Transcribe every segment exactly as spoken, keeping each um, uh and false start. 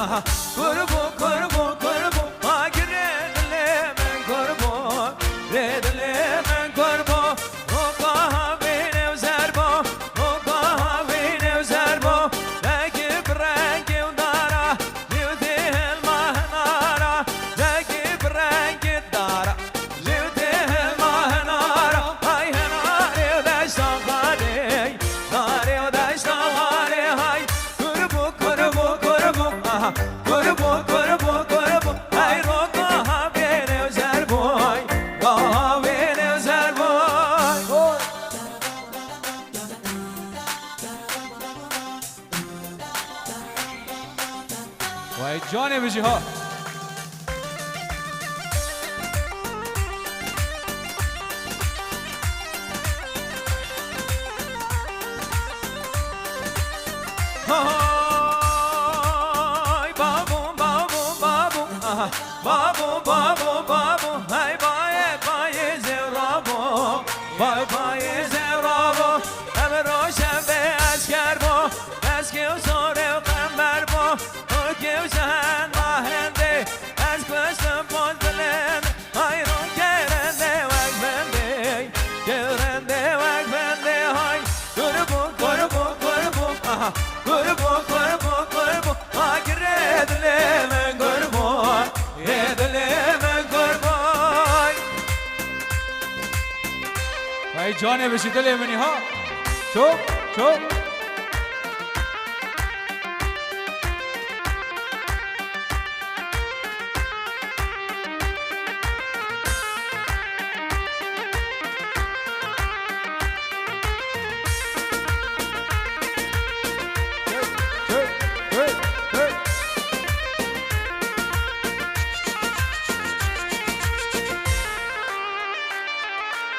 Aha. Kurbo, kurbo, kurbo, ha girê dilê min kurbo, rê dilê min kurbo, roka havê nêw zerbo, roka havê nêw zerbo, deki bi rengê û dara, nêw dê hilma hinara, deki bi rengê dara. Lewtê hema henara, hay henarê û deşta xalê, narê û deşta xalê, hay. Kurbo, kurbo, kurbo, aha. Kurbo, kurbo, kurbo, hay. Roka havê nêw zerbo, hay. Ka havê nêw zerbo, hay. Vay canê bijî ha. Hay babû, babû, babû, aha. Babû, babû, babû, hey bayê, bayê zewra bo. Bay, bayê zewra bo. Em roşen bê esker bo. Eskê û zorê û qember bo. Û kê û jehen ma hende. Ez kuştim boz bilind. Hay ro kerende wek bendê. Kerende wek bendê hay. Kurbo, kurbo, kurbo, aha. Kurbo, kurbo, kurbo, ha girê dilê min kurbo, rê dilê min kurbo. Hey canê bijî dilê min î ha. Çok, çok.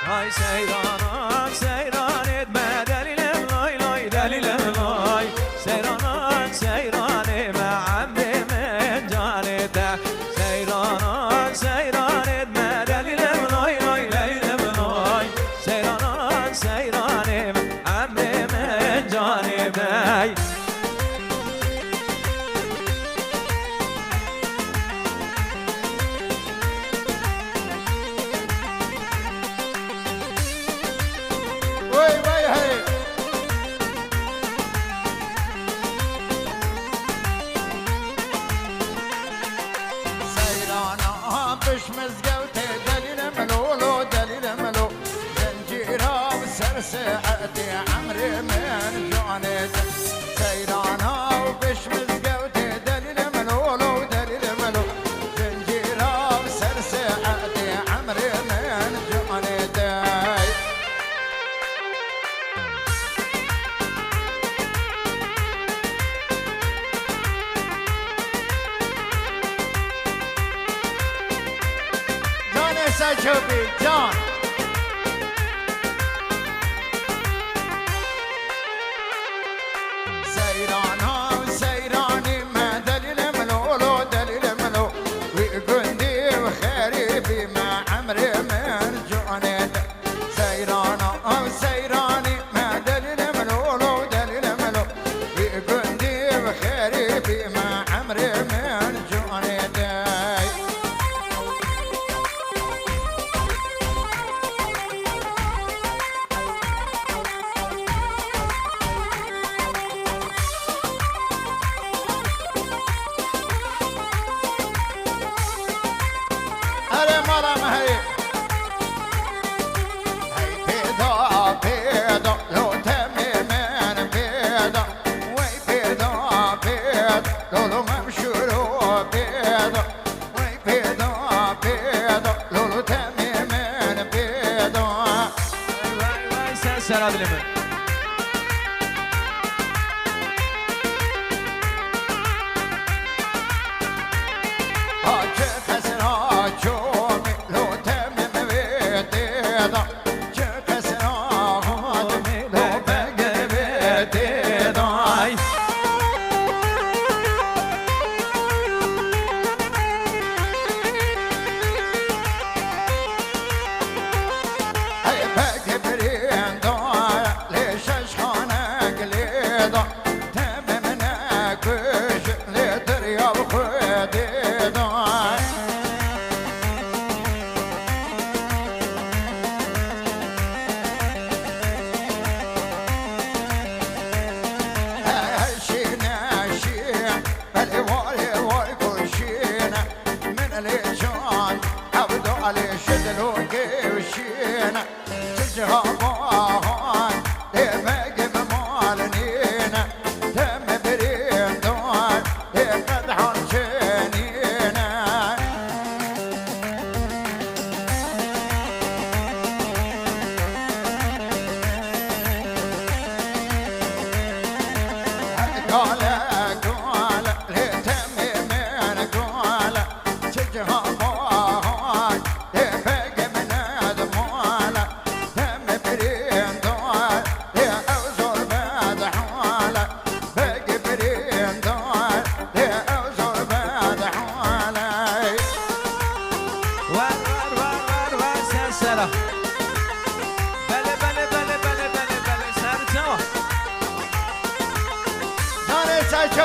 Hay seyranan, seyran etme, delîlim lay lay, delîlim lay. Seyranan, seyran etme, emrê min canê te. Seyranan, seyran etme, delîlim lay lay, delîlim lay. Seyranan, seyran etme, emrê min canê te. Wey, wey, hey. Seyrana pişt mizgewtê delîlim lolo, delîlim lo. Zincîra bi ser saetê emrê min canê te. Seyrana û pişt mizgewtê delîlim lolo, delîlim lo. Zincîra bi ser saetê emrê min canê te. Canê Seçopî, can. Seyrana, seyranî me, delîlim lolo, delîlim lo. Wî gundî û xerîbî me, emrê min canê te. Seyrana, seyranî me, delîlim lolo, delîlim lo. Wî gundî û xerîbî me, emrê min canê te. Erê mala me heyî. Hey pêda, pêda, lo temê min pêda. Wey pêda, pêda, lolo mem şûro pêda. Wey pêda, pêda, lolo temê min pêda. Vay, vay, sen sera dilê min. Ha çi qesra çomî lo temê min vê têda. Çi qesra hatmî lo begê vê têda. Hey begê birînda.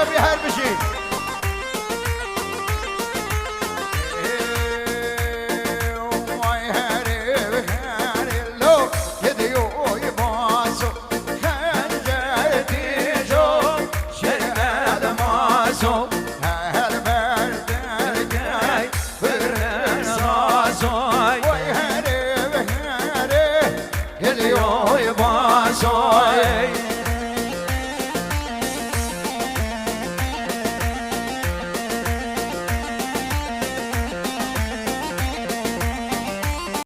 Her bijî.